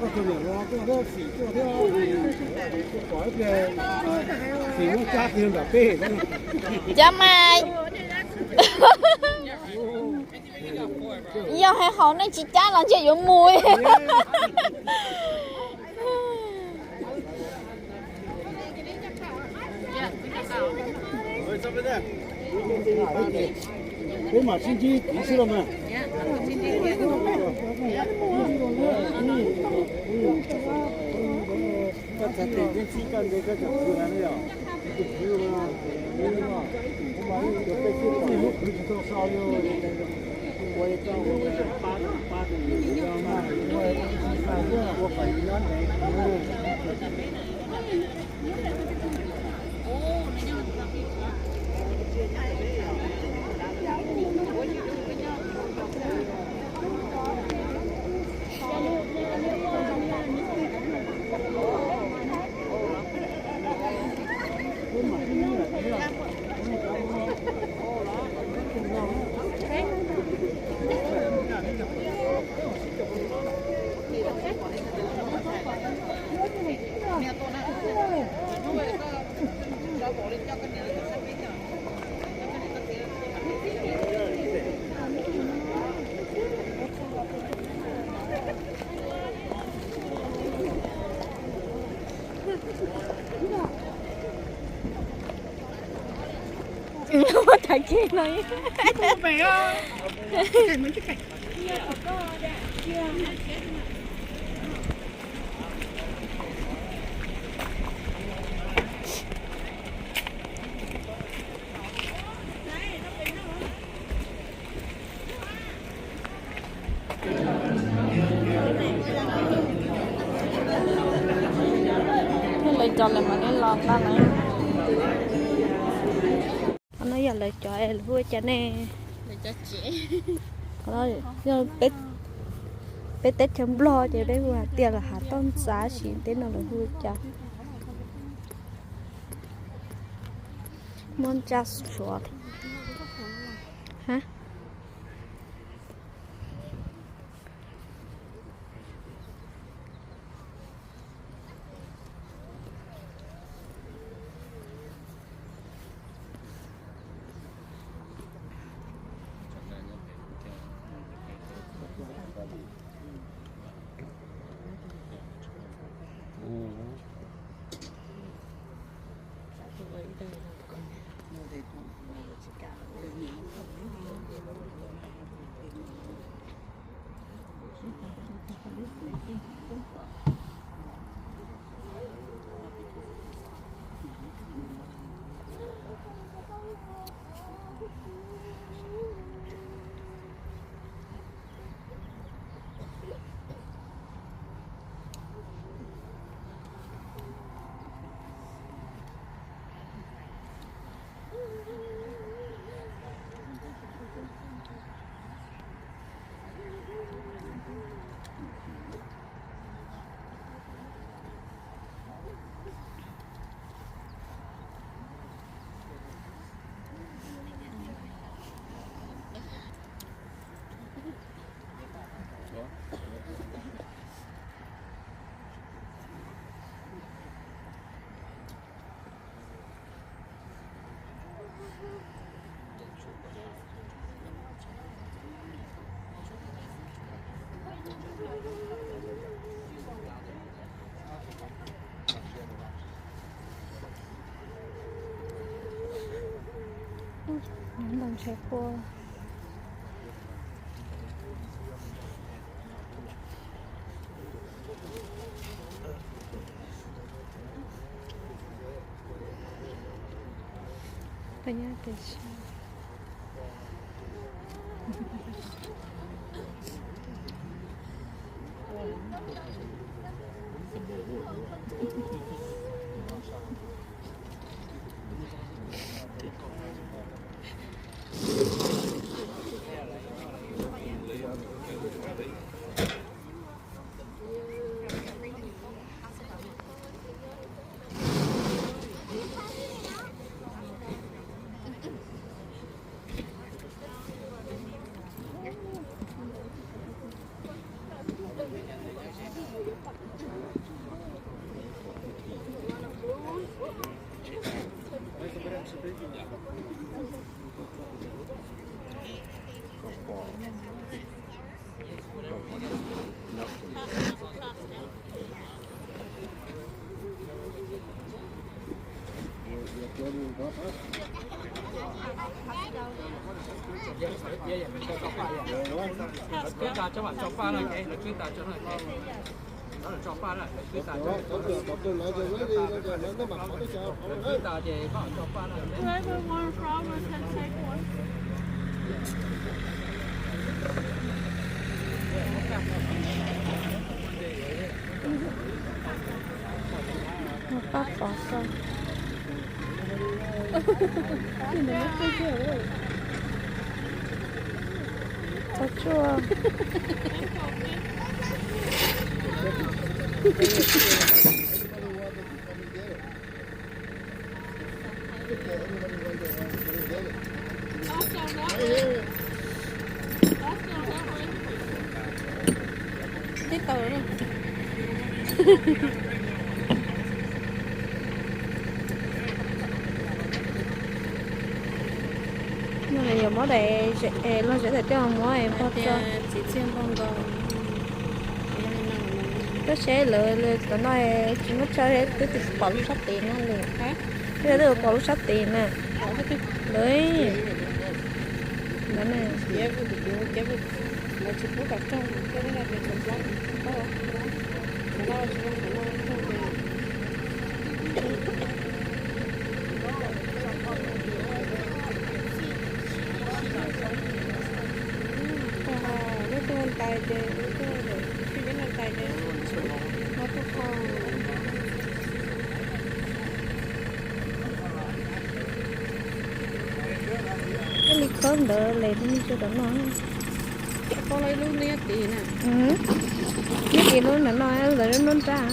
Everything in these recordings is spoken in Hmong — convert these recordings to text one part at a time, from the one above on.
Cab mas. Yog hais haum nej tsis cab los ntshe yuav mus. Peb mam sib ntsib tid xwb los mas. Koj txhais tes txij koj nte koj tsoom kwv na yom. Tsoom kwv mas, peb sib pom lub kwv tsis tau so li. Ua li koj ua pab pab tus yus no mas, ua kom yus nyob ntev. Tham kiag no. Lawv cov lawv mam li los nqa lawv. Qhov no yog lawv cov es lawv hu ua cas ne? Qhov no yog peb teb chaws Nplog ces peb hu hais tias lawv hav toj ntxav, tab sis teb no lawv hu ua cas? Muab ntsa suav. Hab. Nyob ntawm ntshe puab. Whoever wants flowers can take one. Pab pov ko. Tsuag tsuag. Tib tau. Nws yuav muab daim, los zem daim tiaj muab npog tso. Tab sis lawv cov no tsis muab tso, twb tsis pom lub sab tid na li. Twb twb pom lub sab tid na. Lawv, lawv ne. Ib li khawb ntawd les tau ntshe rau no. Nyob tim lub ntawm no, lawv lub nruab nrab.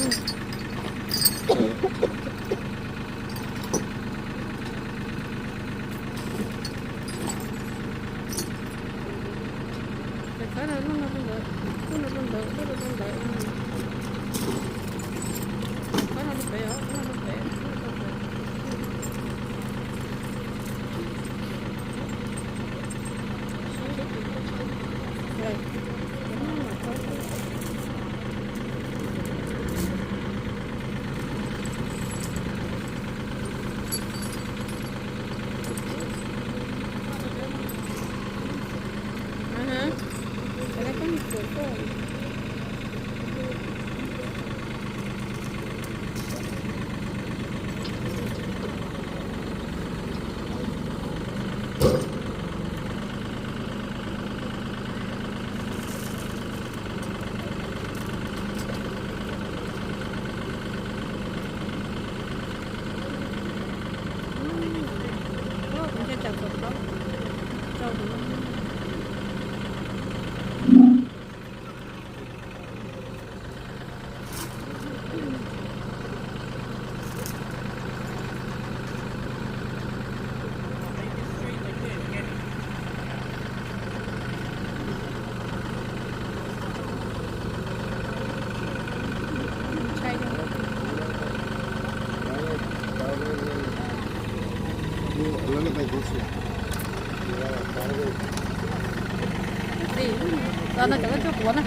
Los no cov koj tsuag quav na.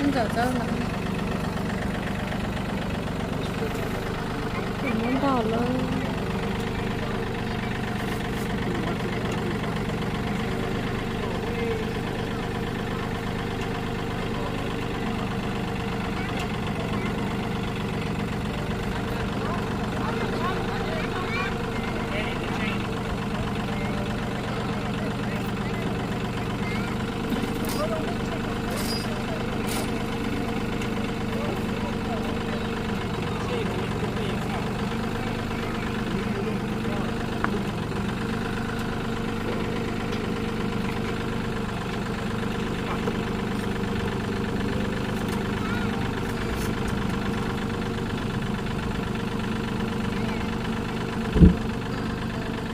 Ntawm tawb no. Muab npog lawm.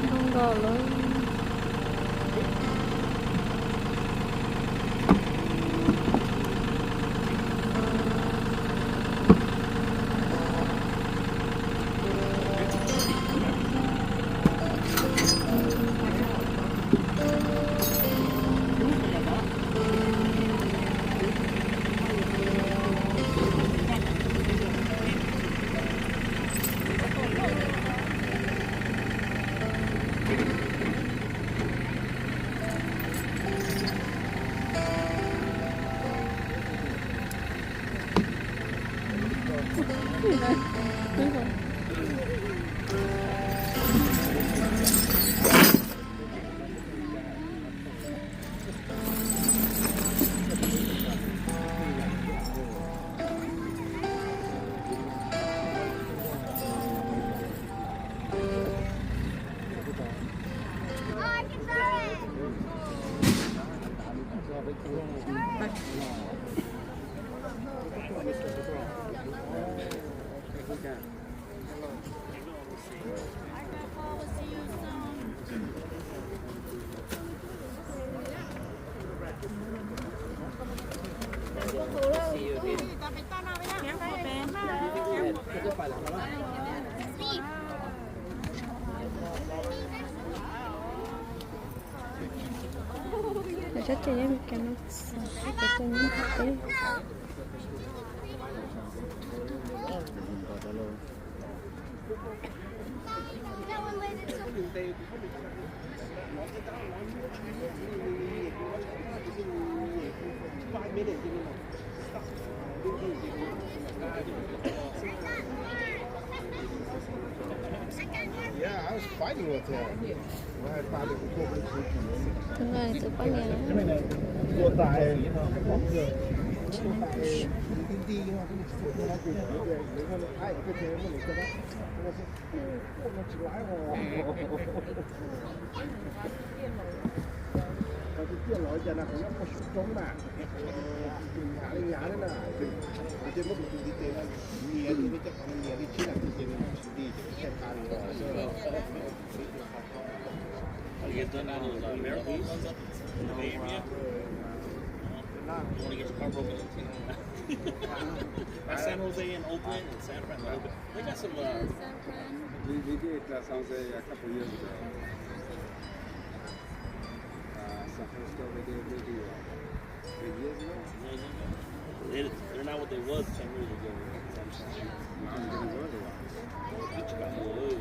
Zoo nkauj lawm. Lawv tsob cai nyob Meskas no xwb, cov cai nyob ntiaj teb. Yeah, I was fighting with him. Tus no yog tus poj niam. Tiaj los cas na, kuv nyob puag saum roob na, ces nyav li nyav na, ces muab kuv tus ntiv tes no nyias li, coj qhov no nyias li tsib na, ces nws tsis nti ces kuv thiaj tha li no. San Jose and Oakland and San Fran. They got some, uh, We, we did uh, San Jose a couple years ago. Uh, San Francisco, they did, they do, uh, three years ago. They, they're not what they was ten years ago. Not what they was a while. They just got more oil.